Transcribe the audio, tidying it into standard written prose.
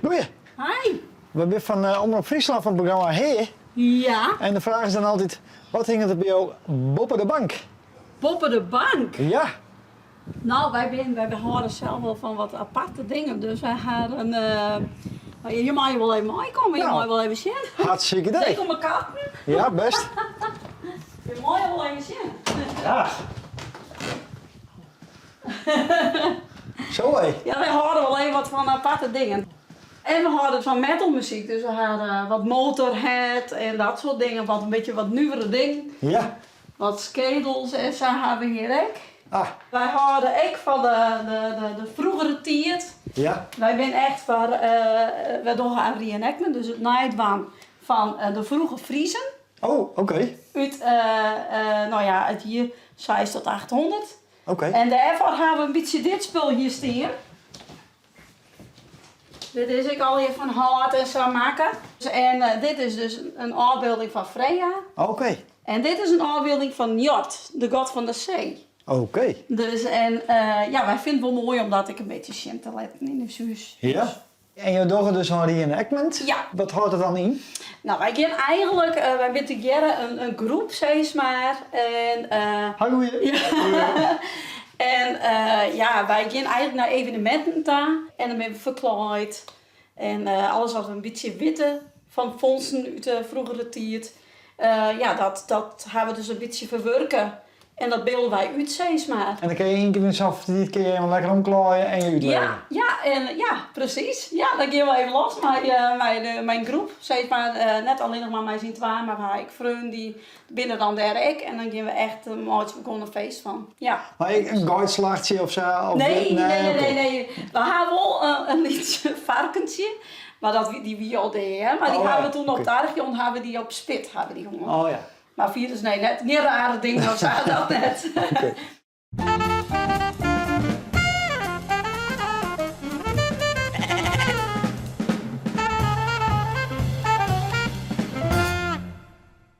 Goeie. Hi. We binne fan eh, Omrop Fryslân fan it programma Hea. Ja. En de fraach is dan altyd, wat hinget der by jo boppe de bank? Boppe de bank? Ja. Nou, wy binne, wy hâlde sels wol fan wat aparte dingen, dus wy ha in, uh, je meie wol even meikomme, je Nou. meie wol even sjen. Hartstikke idee. Tink om 'e katten. Ja, best. Je meie wol even sjen. Ja. Zo hé. Ja, wy hâlde wol even wat fan aparte dingen. En we hâlde fan metalmuzyk, dus we ha wat Motorhead en dat soart dingen, wat in bytsje wat nuvere dingen. Ja. Wat skedels en sa ha we hjir ek. Ah. Wy hâlde ek fan de, de, de, de froegere tiid. Ja. Wy binne echt foar, uh, wy dogge aan reenactment, dus it neidwaan fan de froege Friezen. Oh, oké. Ut, no ja, it jier seis tot 800. Oké. En dêrfoar ha we in bytsje dit spul hjir stean. Dit is ek allegear fan hout en sa makke. En eh, dit is dus in ôfbylding fan Freya. Oké. En dit is in ôfbylding fan Njord, de god fan de see. Oké. Dus en eh, ja, wy fine it wol moai om dat ek in bytsje sjen te litten yn ús hûs. Ja. En jo dogge dus in reenactment. Ja. Wat hâldt dat dan yn? Nou, wy gean eigentlik, uh, wy binne tegearre in, in groep, sis mar. En, uh, Hallo. Ja. En uh, ja, wy gean eigentlik nei eveneminten ta en dan binne we ferklaaid. En uh, alles wat we in bytsje witte fan fondsen út de froegere tiid, uh, ja, dat, dat ha we dus in bytsje ferwurke. En dat bylde wy út, sis mar. En dan kin je ien kear yn sa'n tiid kin je even lekker omklaaie en je útlizze. Ja, ja, en, ja, presys. Ja, dan gean we even los mei, uh, mei, de, mei in groep. Sis mar, uh, net allinnich mar mei syn twaen, mar we ha ek freonen dy binne dan dêr ek. En dan gean we echt, uh, meitsje we gewoan in feest fan. Ja. Mar ek in geitslachtsje of sa? Of Nee, nee, nee, oké. nee, nee. We ha wol in lyts varkentsje, mar dat, dy wie al dea, mar dy Oh, ha ja, we toen op oké. it Archeon ha we dy op spit ha we dy hân. Oh ja. Mar fierders nee, net, gjin rare dingen of sa, dat net. Oké.